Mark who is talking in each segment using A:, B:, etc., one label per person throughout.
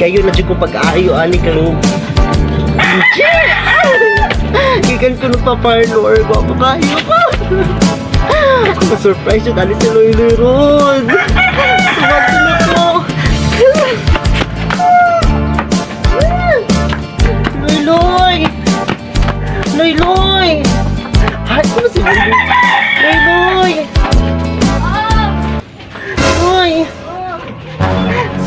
A: Kayo na jud ko pag-aayo ani kang Benji. Gikan ko nagpa-parlor. Gwapo kayo ko. Surprise yun. Alis si Loy Loy ron. Tumagin ako. Loy Loy! Loy Loy! Ay, ano si Loy Loy? Loy Loy! Loy!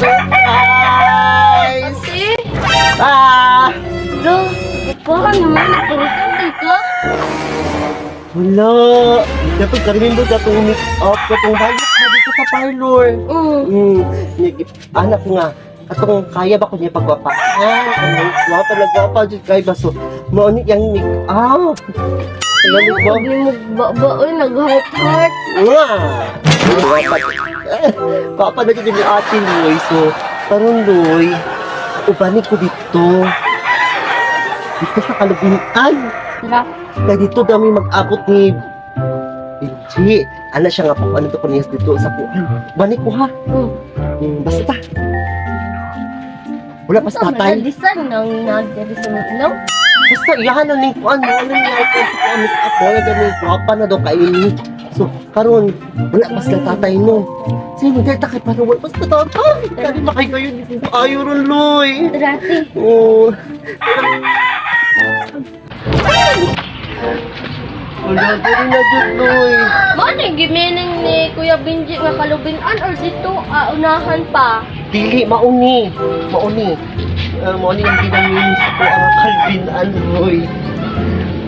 A: Surprise!
B: Ate,
A: Ah!
B: lo, parang naman nagpurutang ka.
A: Wala! Dapat ka-remember ka itong make-up, katong bayot na dito sa parlor. Anak ko nga, katong kaya ba ko niya pagwapa? Ah, ano, gwapa na gwapa, dyan kay baso. Mao ni yang make-up. Alam mo ba?
B: Sabi mo ba ba, oy, nag-heart heart.
A: Nga! Gwapa. Eh, gwapa na dyan yung ate Loy. So, karon Loy, ubanin ko dito. Dito sa Kalubinan.
B: Tara.
A: Kaya dito dami mag-abot ni Benji. Ana siya nga pa ano to niya dito sa kuan. Balik ko ha. Basta. Wala pa sa tatay.
B: Disan nang nagdiri sa mga ilaw.
A: Basta iyahan na ning kuan. Ano niya ko sa kuan make up. Wala dami gwapa na daw kayo ni. So karon wala pa sa tatay no. Sino dahil takay para wala pa sa tatay. Kani ba kayo kayo di ko ayo ron Loy.
B: Tara, ate.
A: Oo. Wala diri na jud Loy.
B: Mo na gimining ni Kuya Benji nga kalubinan or dito unahan pa.
A: Dili, mauni. Mauni. Mauni ang ginamin ko ang Calvin Anroy.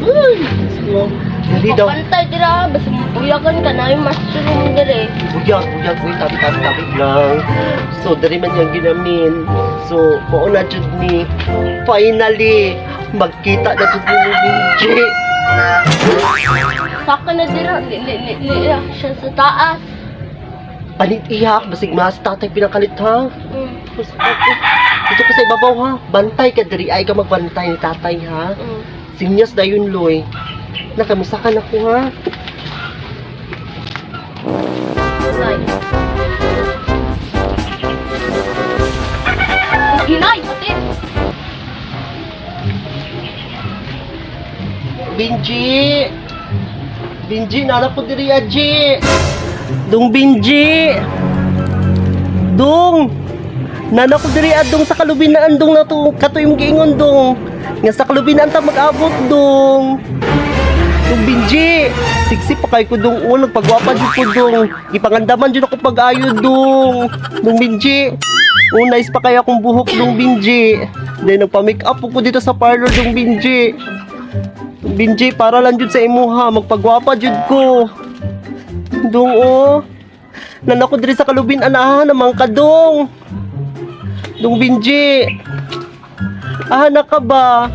A: Ay, Diyos ko. Dali daw.
B: Pantay dira basta buyagan ka na yung mushroom dire.
A: Buyag, buyag, uy, tabi, tabi, tabi lang. So, dali man yung ginamin. So, mauna jud ni. Finally, magkita na jud ni Benji.
B: Saka na dira li li li, li ah, siya sa taas.
A: Panit iyak, basig mas tatay pinakalit ha. Dito ka sa ibabaw ha. Bantay ka diri ay ka magbantay ni tatay ha. Sinyas dayon Loy. Nakamusta ka na ko ha?
B: Nay. Hinay, ate.
A: Benji! Benji, nana ko diri aji. Dung Benji! Dung! Nana ko diri adong sa kalubinaan dong na to kato yung giingon dong. Nga sa kalubinaan ta mag-abot dong. Dung Benji! Siksi pa kay ko dong ulo pagwapa jud ko dong. Gipangandaman jud ako pag-ayo dong. Dung Benji! Oh, nice pa kaya akong buhok dong Benji. Then nagpa-make up ko dito sa parlor dong Benji. Benji, para lang jud sa imuha, magpagwapa jud ko. Dong oh. Nanako diri sa kalubin anahan naman ka dong. Dong Benji. Ah, na ka ba?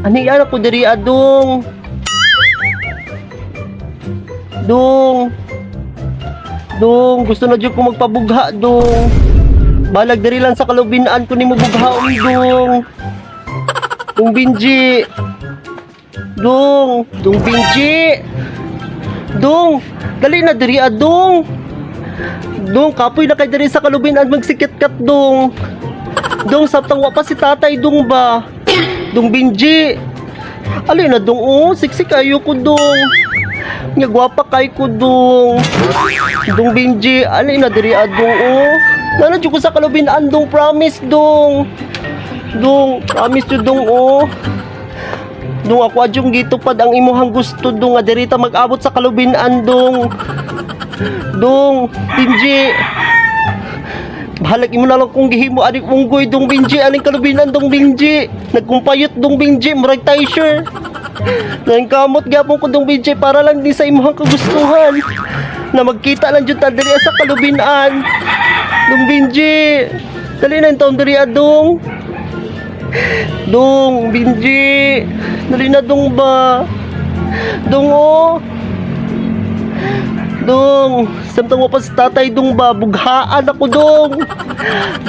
A: Ani ana ko diri adong. Dong. Dong, gusto na jud ko magpabugha dong. Balag diri lang sa kalubinan ko nimo bughaon dong. Dong Benji. Dong, Dong Benji. Dong, dali na diri adong. Dong, kapoy na kay diri sa kalubin at magsikit-kat dong. Dong, sabtang wa pa si tatay dong ba? Dong Benji. Ali na dong oh, siksik kayo ko dong. Nga gwapa kay ko dong. Dong Benji, ali na diri adong oh. Nana jud ko sa kalubin andong promise dong. Dong, promise jud dong oh. Dong ako adyong gitupad ang imuhang gusto dong nga diri ta mag-abot sa kalubinan dong. Dong, Benji. Bahalag imo na lang kung gihimo aning unggoy dong Benji, aning kalubinan dong Benji. Nagkumpayot dong Benji, murag tayo sure. Nangkamot gyapon ko dong Benji para lang di sa imuhang kagustuhan. Na magkita lang jud ta diri sa kalubinan. Dong Benji. Dali na yung taon diri adong. Dong, Benji. Dali na dong ba? Dong oh. Dong, samtang mo pa sa tatay dong ba? Bughaan ako dong.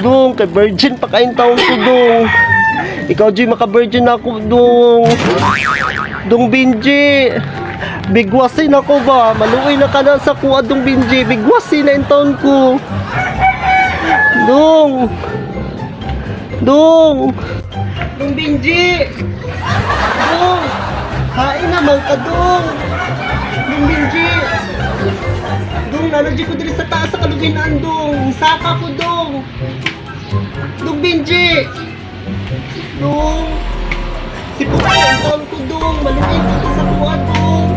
A: Dong, kay virgin pa kayong taon ko dong. Ikaw, Jay, maka-virgin ako dong. Dong Benji. Bigwasin ako ba? Maluoy na ka na sa kuha dong Benji. Bigwasin na yung taon ko. Dong! Dong! Dong Benji! Dong! Hain naman ka, Dong! Dong Benji! Dong, nalagyan ko diri sa taas sa kalubinan, Dong! Saka ko, Dong! Dong Benji! Dong! Si Puka ang taon ko, Dong! Maluin ka sa kuha, Dong!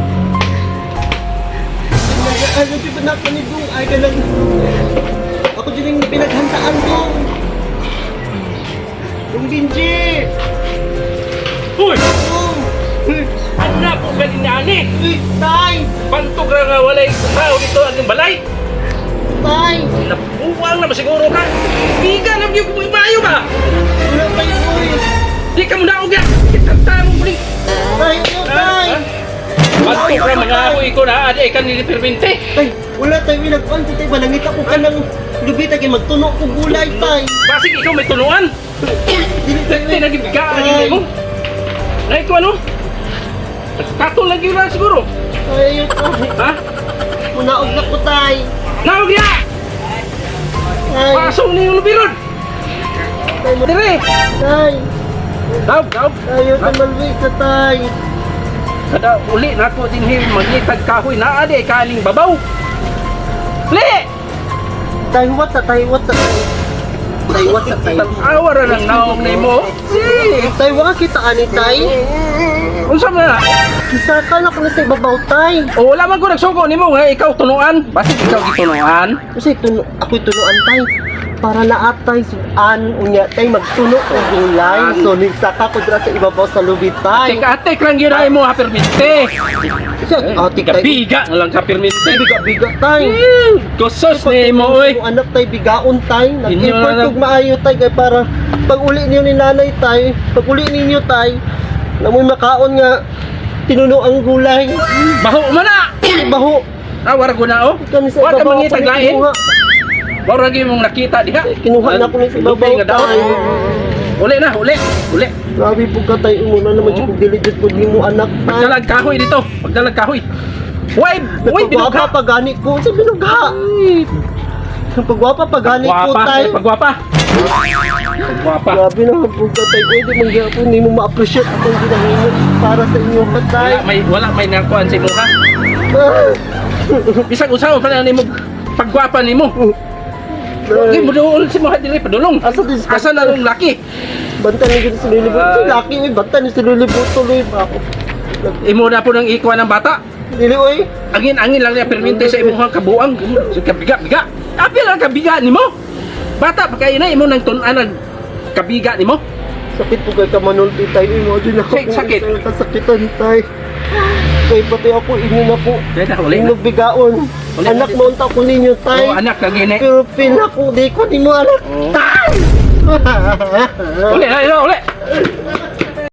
A: Ano, di ba na ni Dong? Ay, ganun. Ako din yung pinaghandaan, Dong! Dong Benji!
C: Uy!
A: Dong! Uy,
C: Anak ko galing na ani!
A: uy, tay!
C: Pantog ra nga walay tao dito ang balay!
A: Tay!
C: Nabuwang naman siguro ka! Biga na gyud kung maayo ba!
A: Wala tayo, uy!
C: Di ka mo naog ya! Kitanta mo muling!
A: Tay, ano, tay?
C: Pantog ra mga ako ikaw na adi ka nili permente!
A: Tay, wala tayo, uy, nag-on ko, tay. Balangit ako ka ng lubita kay magtuno ko gulay, tay.
C: Basig ikaw may tunuan!
A: Dili tayo,
C: Dili na gibiga ang mo! Nay ko ano? Katol lang yun na siguro!
A: Tay, ayun, tay.
C: Ha?
A: Munaog na ko, tay.
C: Naog ya!
A: Tay,
C: Pasong ni yung lubiron!
A: tay,
C: Dire!
A: tay.
C: Daog, daog!
A: Ayaw na malwi ka, tay.
C: Kada uli na ako din hi mangitag kahoy na adi kaling babaw. Li!
A: Tay, what sa tay, what sa tay. Tay, what sa tay.
C: Tanawa ra ng naong nimo. Si!
A: Tay, wala kita ani, tay.
C: Unsa man na?
A: Kisaka na ko na sa ibabaw, tay.
C: O wala man ko nagsugo nimo nga ikaw tunuan. Basig ikaw gitunuan.
A: Kasi tuno, ako'y tunuan, tay. Para na atay sudan unya tay magtuno og gulay. So nisaka ko dira sa ibabaw sa lubi, tay.
C: Tika atik lang gyud ay mo ha perminte.
A: Kasi atik tay.
C: Biga na lang ka perminte.
A: Biga biga, tay.
C: Kusos nimo oy.
A: Kung anak tay bigaon, tay,
C: Inyo
A: nag-effort
C: na lang.
A: og maayo, tay, kay para pag uli niyo ni nanay, tay, pag uli ninyo, tay, namoy makaon nga tinuno ang gulay.
C: Baho man na.
A: Baho
C: Awar ko na oh.
A: kami sa
C: Wa ka
A: ibabaw
C: mangitag
A: ako ni
C: lain.
A: kinuha.
C: Wa ra gyud mong nakita diha.
A: Kinuha na ko ni sa ibabaw,
C: Lupi nga daot.
A: tay.
C: Uli na, uli. Uli.
A: Grabe po ka, tay, umuna naman jud kog dili jud ko nimo anak, tay.
C: Pagdalag kahoy dito. Pagdalag kahoy. Way, way
A: Nagpagwapa
C: binugha.
A: pa gani ko sa binugha. Nagpagwapa pa gani ko,
C: Pagwapa,
A: tay.
C: pagwapa. Pagwapa.
A: Grabe naman po ka, tay. Pwede mong gyapon hindi mo ma-appreciate akong ginahimo para sa inyo ka, tay.
C: Wala may nakuan sa imo ha.
A: Ah.
C: Bisag usaw pa na nimo pagwapa nimo. Di mo dool si mo dili padulong.
A: Asa din sa-
C: Asa na nung laki?
A: Banta lang yun si Lulibot. Si Lucky, uy, banta ni si Lulibot tuloy pa ako.
C: Imo na po nang ikuan ng bata.
A: Dili, uy.
C: Angin-angin lang niya perminte sa imong kabuang. Sa kabiga biga. Apil ang kabiga nimo. Bata pa kayo na imo nang tun-an ang kabiga nimo.
A: Sakit po kay kamanulti tayo. Uy, mo din ako.
C: Sakit.
A: Kasakitan tay. Kay pati ako, inyo na po.
C: Dili na uli na.
A: Inyo bigaon.
C: Uli.
A: Anak mo unta ko ninyo, tay.
C: Oh, anak lagi ni.
A: Pero pila ko, di ko nimo anak.
C: Oh.
A: Tay!
C: Uli na, uli.